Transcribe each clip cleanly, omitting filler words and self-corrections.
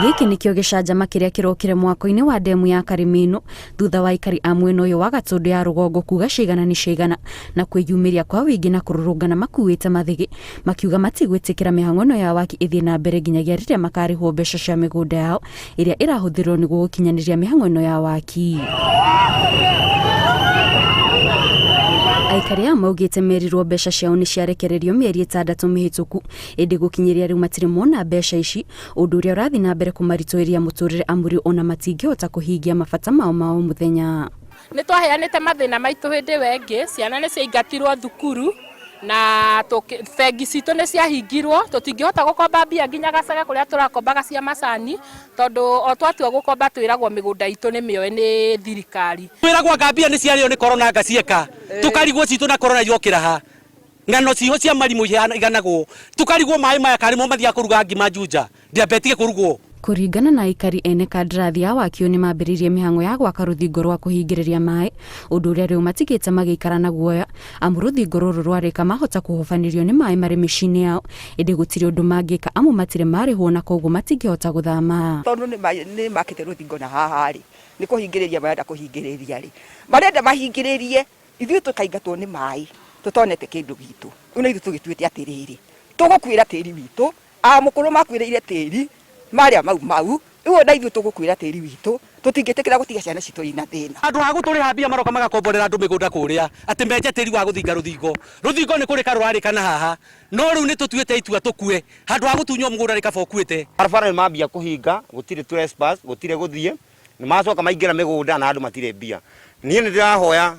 Gĩkĩ nĩkĩo gĩcanjama kĩrĩa kĩrokire mwako-inĩ wa ndemu ya Karimĩnũ thutha wa aikari a mwena ũyũ wa Gatũndũ ya rũgongo kuga ciigana nĩ ciaigana na kwĩyumĩria kwa wĩingĩ na kũrũrũngana makuĩte mathĩgĩ makiuga matigwĩtĩkĩra mĩhang'o ĩno ya waki ĩthiĩ na mbere nginyagia rĩrĩa makarĩhwo mbeca cia mĩgũnda yao ĩrĩa ĩrahũthĩrwo nĩguo gũkinyanĩria mĩhang'o ĩno ya waki. Aikari aya maugĩte merirwo mbeca ciao nĩ ciarekererio mĩeri ĩtandatũ mĩhĩtũku ĩndĩ gũkinyĩria rĩu matirĩ mona mbeca ici, ũndũ ũrĩa ũrathiĩ na mbere kũmaritũhĩria mũtũrĩre amu rĩu ona matingĩhota kũhingia mabata mao ma o mũthenya. Nĩ twaheanĩte mathĩna maitũ hĩndĩ ĩyo ĩngĩ, ciana nĩ ciaingatirwo thukuru na bengi citũ nĩ ciahingirwo, tũtingĩhota gũkomba mbia nginya gacege kũrĩa tũrakombaga cia macani, tondũ o twatua gũkomba twĩragwo mĩgũnda itũ nĩ mĩoe nĩ thirikari. Twĩragwo anga mbia nĩ ciarĩo nĩ corona anga cieka, tũkarigwo citũ na corona yokĩra ha? Ng'ano ciho cia marimũ iganagwo, tũkarigwo maĩ maya karĩ mo mathiaga kũruga ngima Juja, ndĩambe ĩtige kũrugwo. Kũringana na aikari ene kandarathi ya waki ũyũ nĩmambĩrĩirie mĩhang'o ya gwaka rũthingo rwa kũhingĩrĩria maĩ, ũndũ ũrĩa rĩu matigĩte magĩikara na guoya amu rũthingo rũrũ rwarĩka mahota kũhobanĩrio nĩ maĩ marĩ mĩciĩ-inĩ yao, ĩndĩ gũtirĩ ũndũ mangĩka amu matirĩ marĩhwo na koguo matingĩhota gũthama. Tondũ nĩ makĩte rũthingo na haha rĩ, nĩ kũhingĩrĩria marenda kũhingĩrĩria rĩ, marenda mahingĩrĩrie ithuĩ tũkaingatwo nĩ maĩ tũtonete kĩndũ gitũ. Rĩu na ithuĩ tũgĩtuĩte atĩrĩrĩ, tũgũkuĩra tĩri witũ, amũkũrũ makuĩrĩire tĩri marĩa mau mau, rĩu ona ithuĩ tũgũkuĩra tĩri witũ, tũtingĩtĩkĩra gũtiga ciana citũ ina thĩna. Handũ ha gũtũrĩha mbia maroka magakomborera andũ mĩgũnda kũrĩa atĩ menje tĩri wa gũthinga rũthingo. Rũthingo nĩ kũrĩka rũrarĩka na haha no rĩu nĩ tũtuĩte itua tũkue handũ ha gũtunywo mũgũnda nĩ kaba ũkuĩte. Barabara nĩ mambia kũhinga, gũtirĩ trespass, gũtirĩ gũthiĩ, nĩ macoka maingĩra mĩgũnda na andũ matirĩ mbia. Niĩ nĩ ndĩrahoya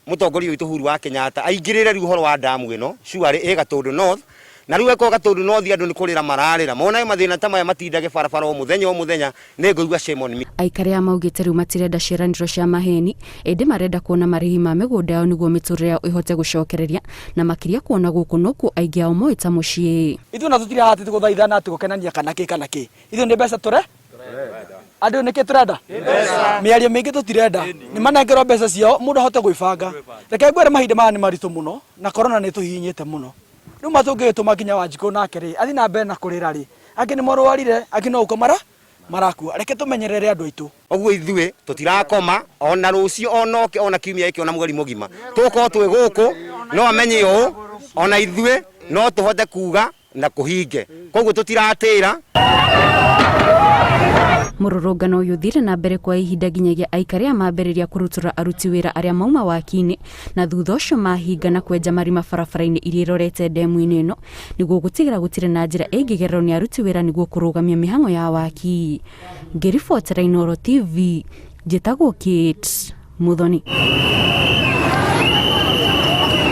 mũtongoria witũ Uhuru wa Kenyatta aingĩrĩre rĩu ũhoro wa damu ĩno surely ĩ Gatũndũ North, na rĩu ĩkorwo Gatũndũ North andũ nĩ kũrĩra mararĩra monage mathĩna ta maya matindage barabara o mũthenya o mũthenya, nĩ ngũigua shame on me. Aikari aya maugĩte rĩu matirenda ciĩranĩro cia maheni, ĩndĩ marenda kuona marĩhi ma mĩgũnda yao nĩguo mĩtũrĩre yao ĩhote gũcokereria, na makĩria kuona gũkũ nokuo aingĩ ao moĩ ta mũciĩ. Ithuĩ ona tũtirĩ haha atĩ gũthaithana atĩ gũkenania kana kĩ kana kĩ, ithuĩ nĩ mbeca tũre andũ nĩkĩ tũrenda mĩario mĩingĩ tũtirenda nĩ manengerwo mbeca ciao mũndũ ahote gwĩbanga. Reke ngwĩre mahinda maya nĩ maritũ mũno na corona nĩ ĩtũhihinyĩte mũno. Rĩu ma tũngĩgĩtũma nginya Wanjikũ nake rĩ athiĩ na mbere na kũrĩra rĩ, angĩ nĩ marwarire, angĩ no gũkua marakua. Reke tũmenyerere andũ aitũ. Ũguo ithuĩ tũtirakoma ona rũciũ ona ũke ona kiumia gĩkĩ ona mweri mũgima tũgũkorwo twĩ gũkũ, no amenye ũũ ona ithuĩ no tũhote kuga na kũhinge, koguo tũtiratĩra. Mũrũrũngano ũyũ ũthire na mbere kwa ihinda nginyagia aikari aya mambĩrĩria kũrutũra aruti wĩra arĩa mauma waki-inĩ na thutha ũcio mahinga na kwenja marima barabara-inĩ iria irorete ndemu-inĩ ĩno nĩguo gũtigĩra gũtirĩ na njĩra ĩngĩgererwo nĩ aruti wĩra nĩguo kũrũgamia mĩhang'o ya waki. Ngĩribotera Inooro TV, njĩtagwo Kate Muthoni.